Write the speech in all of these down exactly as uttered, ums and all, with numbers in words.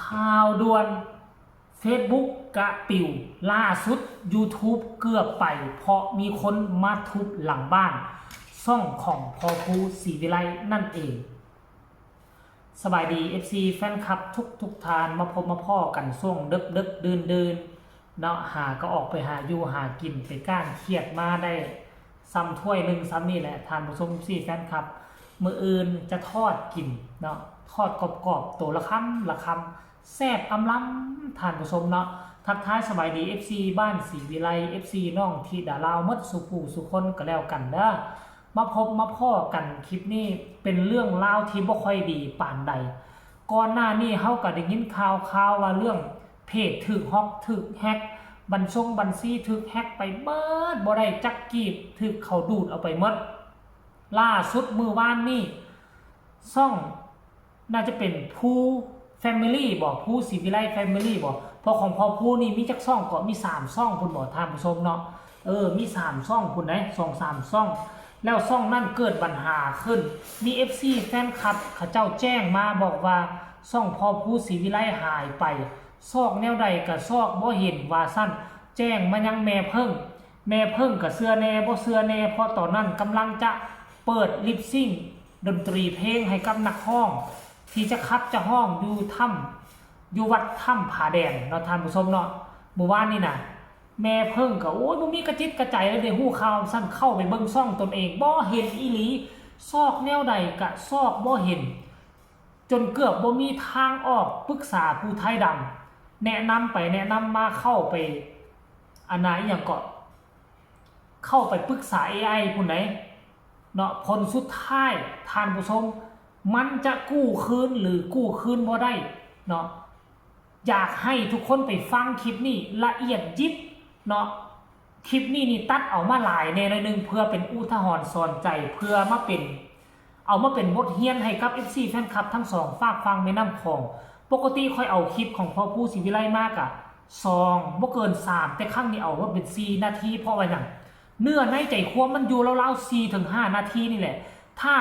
ข่าวด่วน Facebook กะปิว ล่าสุด YouTube เกือบไป เพราะมีคนมาทุบหลังบ้าน ช่องของพ่อภูศรีวิไลนั่นเอง สบายดี เอฟซี แฟนคลับทุกทุกท่าน มาพบมาพ้อกันช่วงดึกดึกดื่นดื่นๆ เนาะ หาก็ออกไปหาอยู่หากินไปก้านเขียดมาได้ ซ้ำถ้วยหนึ่งซ้ำนี่แหละ ท่านผู้ชม เอฟซี แฟนคลับ มื้ออื่นจะทอดกินเนาะ ทอดกรอบๆ ตัวละคำละคำ แซ่บอำลำ ท่านผู้ชมเนาะ ทักทายสบายดี เอฟซี บ้านศรีวิไล เอฟซี น้องธิดาลาว หมดสู่ผู้สู่คนก็แล้วกันเด้อ มาพบมาพ้อกันคลิปนี้เป็นเรื่องราวที่บ่ค่อยดีปานใด ก่อนหน้านี้เฮาก็ได้ยินข่าวข่าวว่าเรื่องเพจถูกฮอกถูกแฮ็ก บัญชงบัญชีถูกแฮ็กไปเบิด บ่ได้จักกีบ ถูกเขาดูดเอาไปหมด ล่าสุดมื้อวานนี้ ช่อง น่าจะเป็นภู Family บ่ ภูศรีวิไล Family บ่ เพราะของพ่อภูนี่มีจักช่องก็มีสามช่องพุ้นบ่ ท่านผู้ชมเนาะ เออ มีสามช่องพุ้นเด้ สองสามช่อง แล้วช่องนั่นเกิดปัญหาขึ้น มี เอฟซี แฟนคลับเขาเจ้าแจ้งมาบอกว่าช่องพ่อภูศรีวิไลหายไป ซอกแนวใดก็ซอกบ่เห็นว่าซั่น แจ้งมายังแม่เพิ่ง แม่เพิ่งก็เชื่อแน่บ่เชื่อแน่ เพราะตอนนั้นกำลังจะเปิดลิปซิงค์ดนตรีเพลงให้กับนักร้อง ที่จะขับจะฮ้องอยู่ถ้ำ อยู่วัดถ้ำผาแดนเนาะ ท่านผู้ชมเนาะ มื้อวานนี้นะ แม่เพิ่งก็ โอ้ย บ่มีกระจิตกระใจเลย ได้ฮู้ข่าวซั่น เข้าไปเบิ่งช่องตนเอง บ่เห็นอีหลี ซอกแนวใดก็ซอกบ่เห็น จนเกือบบ่มีทางออก ปรึกษาผู้ไทยดำ แนะนำไปแนะนำมา เข้าไป อันน่ะ อิหยังก็ เข้าไปปรึกษา เอไอ พุ้นไดเนาะ ผลสุดท้าย ท่านผู้ชม มันจะกู้คืนหรือกู้คืนบ่ได้เนาะ อยากให้ทุกคนไปฟังคลิปนี้ละเอียดยิบเนาะ คลิปนี้นี่ตัดเอามาหลายแน่หน่อยหนึ่ง เพื่อเป็นอุทาหรณ์สอนใจ เพื่อมาเป็น เอามาเป็นบทเรียนให้กับ เอฟซี แฟนคลับทั้งสองฝากฝั่งแม่น้ำขง ปกติข้อยเอาคลิปของพ่อภูศรีวิไลมากะสอง บ่เกินสาม แต่ครั้งนี้เอามาเป็นสี่นาที เพราะว่าหยัง เนื้อในใจความมันอยู่ราวๆ สี่ถึงห้านาทีนี่แหละ ถ้า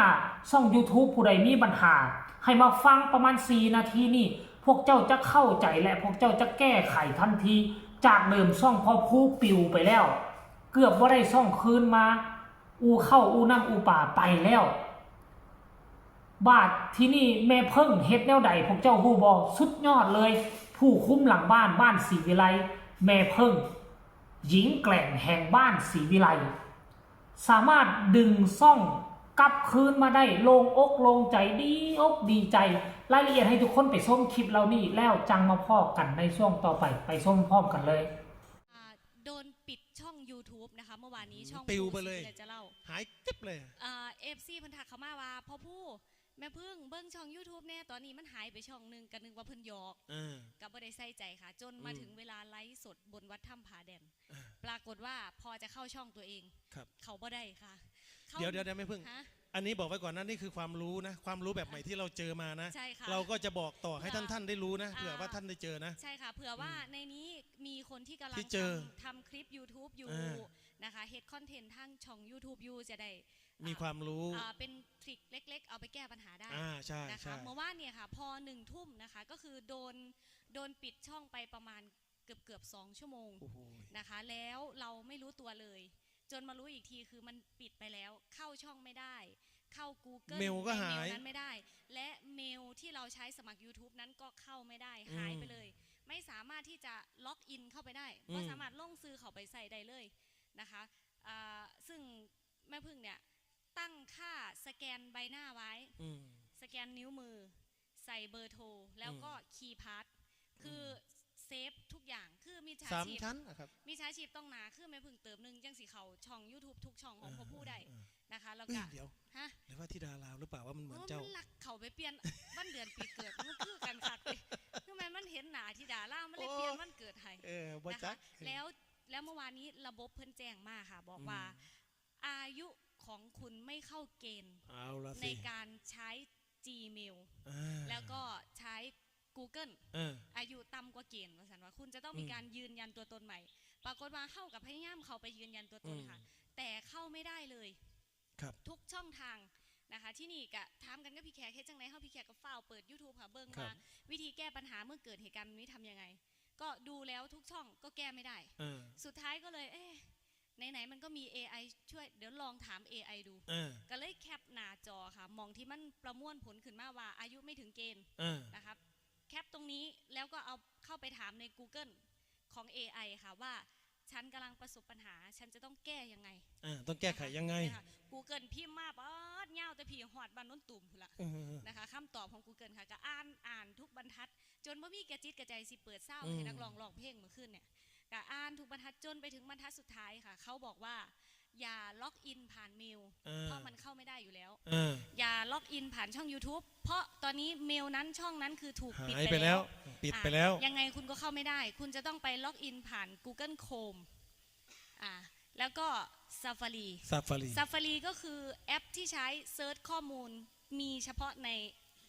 ช่อง YouTube ผู้ใดมีปัญหา ให้มาฟังประมาณสี่นาทีนี่ พวกเจ้าจะเข้าใจและพวกเจ้าจะแก้ไขทันที จากเดิมช่องพ่อภูปิวไปแล้ว เกือบบ่ได้ช่องคืนมา อูเข้าอูน้ำอูป่าไปแล้ว บาดที่นี่แม่เพิ่งเฮ็ดแนวใด พวกเจ้าฮู้บ่ สุดยอดเลย ผู้คุมหลังบ้าน บ้านศรีวิไล แม่เพิ่ง หญิงแกร่งแห่งบ้านศรีวิไล สามารถดึงช่องกลับคืนมาได้ โล่งอกโล่งใจ ดีอกดีใจ รายละเอียดให้ทุกคนไปชมคลิปเหล่านี้ แล้วจังมาพ้อกันในช่วงต่อไป ไปชมพร้อมกันเลย อ่าโดนปิดช่อง YouTube นะคะ เมื่อวานนี้ช่อง ปิวไปเลย ภูศรีวิไลจะเล่า หายกริบเลย เอ่อ เอฟซี เพิ่นทักเข้ามาว่าพ่อภูแม่เพิ่งเบิ่งช่อง YouTube แน่ ตอนนี้มันหายไปช่องหนึ่ง ก็นึกว่าเพิ่นหยอก เออ ก็บ่ได้ใส่ใจค่ะ จนมา อืม ถึงเวลาไลฟ์สดบนวัดถ้ำผาแดน อ่า ปรากฏว่าพอจะเข้าช่องตัวเอง ครับ เขาบ่ได้ค่ะข้า เดี๋ยวเดี๋ยวเดี๋ยวแม่เพิ่ง ฮะ อันนี้บอกไว้ก่อนนะ นี่คือความรู้นะ ความรู้แบบใหม่ที่เราเจอมานะ ใช่ค่ะ เราก็จะบอกต่อให้ เผื่อ ท่านๆได้รู้นะ อ่า เผื่อว่าท่านได้เจอนะ ใช่ค่ะ เผื่อว่าในนี้มีคนที่กำลัง ที่เจอ ทำทำคลิป YouTube อยู่ อ่า นะคะ เฮ็ดคอนเทนต์ทางช่อง YouTube อยู่จะได้ มีความรู้ อ่าเป็นทริคเล็กๆ เอาไปแก้ปัญหาได้ อ่าใช่ นะคะ ใช่ เมื่อวานเนี่ยค่ะ พอหนึ่งทุ่มนะคะ ก็คือโดนโดนปิดช่องไปประมาณเกือบเกือบสองชั่วโมง โอ้โห นะคะ แล้วเราไม่รู้ตัวเลย จนมารู้อีกทีคือมันปิดไปแล้ว เข้าช่องไม่ได้ เข้า Google เมลก็หาย ในเมลนั้นไม่ได้ และเมลที่เราใช้สมัคร YouTube นั้นก็เข้าไม่ได้ อืม หายไปเลย ไม่สามารถที่จะล็อกอินเข้าไปได้ อืม ไม่สามารถลงชื่อเข้าไปใส่ได้เลยนะคะอ่าซึ่งแม่พึ่งเนี่ยตั้งค่าสแกนใบหน้าไว้ อืม สแกนนิ้วมือ ใส่เบอร์โทร แล้วก็ อืม คีย์พาสคือเซฟทุกอย่าง คือมิจฉา สาม ชีพ ชั้นนะครับ มิจฉาชีพต้องหนา คือแม่พึ่งเติมหนึ่งจังสิเขาช่อง YouTube ทุกช่องของ อ่า พ่อผู้ได้ อ่า นะคะ แล้ว เอ้ย ก็ เดี๋ยว ฮะ หรือว่าธิดาลาวหรือเปล่าว่ามันเหมือน โอ้ เจ้า มันลักเขาไปเปลี่ยน วันเดือนปีเกิด มันคือกันคักเลยคือแม่นมันเห็นหนาธิดาลาวมันเลย โอ้ เปลี่ยนวันเกิดให้ เออบ่ นะ จั คะ ก แล้วแล้วเมื่อวานนี้ระบบเพิ่นแจ้งมาค่ะ บอกว่า อืม อายุของคุณไม่เข้าเกณฑ์ เอาละ ใน สิ การใช้ Gmail อ่า แล้วก็ใช้ Google เออ อายุต่ำกว่าเกณฑ์ว่าสันว่าคุณจะต้องมี อืม การยืนยันตัวตนใหม่ ปรากฏว่าเข้ากับพยายามเข้าไปยืนยันตัวตนค่ะ อืม แต่เข้าไม่ได้เลย ครับ ทุกช่องทางนะคะ ที่นี่กะถามกันกับพี่แขกเฮ็ดจังไดเฮาพี่แขกก็ฟ้าวเปิด YouTube ค่ะเบิ่ง ครับ ว่า วิธีแก้ปัญหาเมื่อเกิดเหตุการณ์แบบนี้ทำยังไง ก็ดูแล้วทุกช่องก็แก้ไม่ได้ เออ สุดท้ายก็เลย เอ๊ะ ไหนๆมันก็มี เอไอ ช่วย เดี๋ยวลองถาม เอไอ ดู เออ ก็เลยแคปหน้าจอค่ะ หม่องที่มันประมวลผลขึ้นมาว่าอายุไม่ถึงเกณฑ์ เออ นะครับ แคปตรงนี้แล้วก็เอาเข้าไปถามใน Google ของ เอไอ ค่ะว่า ฉันกำลังประสบปัญหา ฉันจะต้องแก้ยังไง เออ ต้องแก้ไขยังไง Google พิมพ์มาป๊อดยาวแต่พี่ฮอดบ้านโนนตูมพุ้นละ เออ นะคะคำตอบของ Google ค่ะ ก็อ่านอ่านทุกบรรทัด จนบ่มีกระจิตกระใจสิเปิดซาวด์ อืม ให้นักร้องร้องเพลงเมื่อคืนเนี่ย ก็อ่านทุกบรรทัดจนไปถึงบรรทัดสุดท้ายค่ะ เขาบอกว่า อย่าล็อกอินผ่านเมล เออ เพราะมันเข้าไม่ได้อยู่แล้ว เออ อย่าล็อกอินผ่านช่อง YouTube เพราะตอนนี้เมลนั้นช่องนั้นคือถูกปิด หาย ไป ไป แล้ แล้ว ว ปิดไปแล้ว อ่ะยังไงคุณก็เข้าไม่ได้ คุณจะต้องไปล็อกอินผ่าน Google Chrome อ่าแล้วก็ Safari Safari Safari ก็คือแอปที่ใช้เซิร์ชข้อมูลมีเฉพาะใน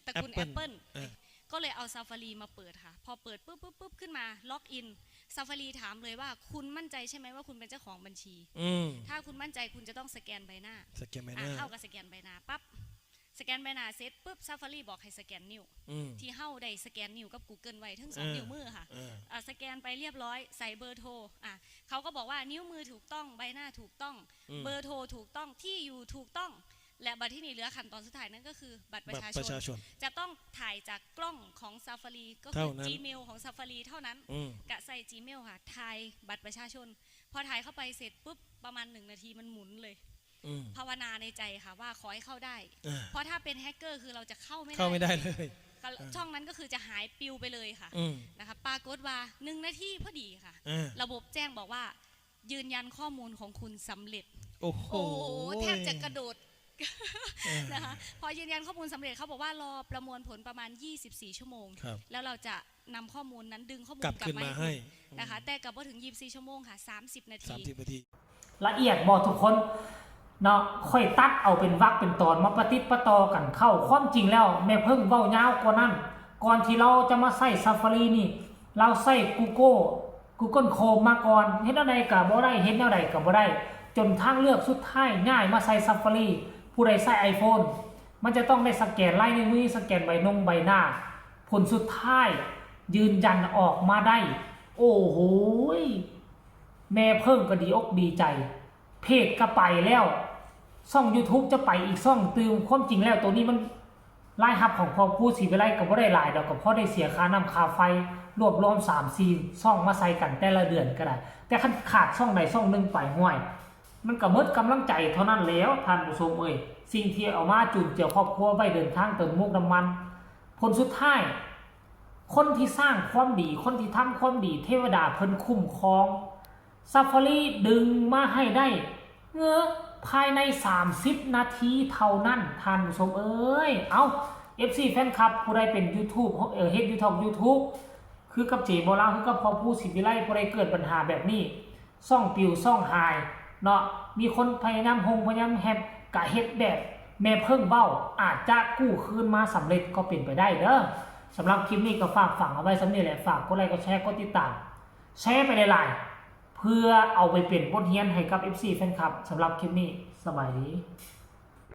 ตระกูล Apple Apple เออ ก็เลยเอา Safari มาเปิดค่ะ พอเปิดปุ๊บปุ๊บปุ๊บขึ้นมาล็อกอิน Safari ถามเลยว่าคุณมั่นใจใช่ไหมว่าคุณเป็นเจ้าของบัญชี อืม ถ้าคุณมั่นใจคุณจะต้องสแกนใบหน้า สแกนใบห อ่ะ น้า เข้ากับสแกนใบหน้าปั๊บ สแกนใบหน้าเสร็จปุ๊บ Safari บอกให้สแกนนิ้ว อืม ที่เฮาได้สแกนนิ้วกับ Google ไว้ทั้งสอง เออ นิ้วมือค่ะ เออ อ่ะสแกนไปเรียบร้อยใส่เบอร์โทรอ่ะเขาก็บอกว่านิ้วมือถูกต้องใบหน้าถูกต้อง อืม เบอร์โทรถูกต้องที่อยู่ถูกต้อง และบัดที่นี่เหลือขั้นตอนสุดท้ายนั่นก็คือบัตรประชา บัตรประชาชน จะต้องถ่ายจากกล้องของ Safari ก็คือ เท่านั้น Gmail ของ Safari เท่านั้น อืม กะใส่ Gmail ค่ะถ่ายบัตรประชาชน พอถ่ายเข้าไปเสร็จปุ๊บประมาณหนึ่งนาทีมันหมุนเลย อืม ภาวนาในใจค่ะว่าขอให้เข้าได้ อ่า เพราะถ้าเป็นแฮกเกอร์คือเราจะเข้าไม่ได้ เข้าไม่ได้เลย ก็ อ่า ช่องนั้นก็คือจะหายปิวไปเลยค่ะ อืม นะคะปรากฏว่าหนึ่งนาทีพอดีค่ะ อ่า ระบบแจ้งบอกว่า ยืนยันข้อมูลของคุณสำเร็จ โอ้โห โอ้โหแทบจะกระโดด เออ นะคะพอยืนยันข้อมูลสำเร็จเขาบอกว่ารอประมวลผลประมาณ ยี่สิบสี่ ชั่วโมง ครับ แล้วเราจะนำข้อมูลนั้นดึงข้อมูล กลับ กลับ ขึ้น มา มา ให้ ให้ คุณนะคะแต่ก็บ่ถึง ยี่สิบสี่ ชั่วโมงค่ะ สามสิบ นาที สามสิบนาที ละเอียดบ่ทุกคนเนาะ ค่อยตัดเอาเป็นวรรคเป็นตอนมาประติดประต่อกันเข้า ความจริงแล้วแม่เพิ่งเว้ายาวกว่านั้น ก่อนที่เราจะมาใช้ Safari นี่ เราใช้ Google Google Chrome มาก่อน เฮ็ดแนวใดก็บ่ได้ เฮ็ดแนวใดก็บ่ได้ จนทางเลือกสุดท้ายย้ายมาใช้ Safari ผู้ใดใช้ iPhone มันจะต้องได้สแกนลายนิ้วมือ สแกนใบนงใบหน้า ผลสุดท้ายยืนยันออกมาได้ โอ้โหย แม่เพิ่งก็ดีอกดีใจ เพจก็ไปแล้ว ช่อง YouTube จะไปอีกช่องตื่ม ความจริงแล้วตัวนี้มันรายรับของพ่อครูศรีวิไลก็บ่ได้หลายดอก ก็พอได้เสียค่าน้ำค่าไฟ รวบรวม สามสี่ ช่องมาใส่กันแต่ละเดือนก็ได้ แต่คันขาดช่องใดช่องหนึ่งไป ห่วย มันก็หมดกำลังใจเท่านั้นแล้วท่านผู้ชมเอ้ย สิ่งที่เอามาจุนเจือครอบครัวไว้เดินทางเติมมุกน้ำมัน ผลสุดท้าย คนที่สร้างความดี คนที่ทำความดี เทวดาเพิ่นคุ้มครอง Safari ดึงมาให้ได้ เงอะ ภายใน สามสิบ นาทีเท่านั้น ท่านผู้ชมเอ้ย เอ้า เอฟซี แฟนคลับ ผู้ใดเป็น YouTube เอ่อ เฮ็ด YouTube YouTube คือกับเจบ่าวลาว คือกับพ่อครูศรีวิไล ผู้ใดเกิดปัญหาแบบนี้ ช่องปิว ช่องหายเนาะ มีคนพยายามฮงพยายามแฮ็ก กะเฮ็ดแบบแม่เพิ่งเว้า อาจจะกู้คืนมาสำเร็จก็เป็นไปได้เด้อ สำหรับคลิปนี้ก็ฝากฝังเอาไว้ส่ำนี้แหละ ฝากกดไลค์ กดแชร์ กดติดตาม แชร์ไปหลายๆ เพื่อเอาไปเป็นบทเรียนให้กับ เอฟซี แฟนคลับ สำหรับคลิปนี้ สบายดี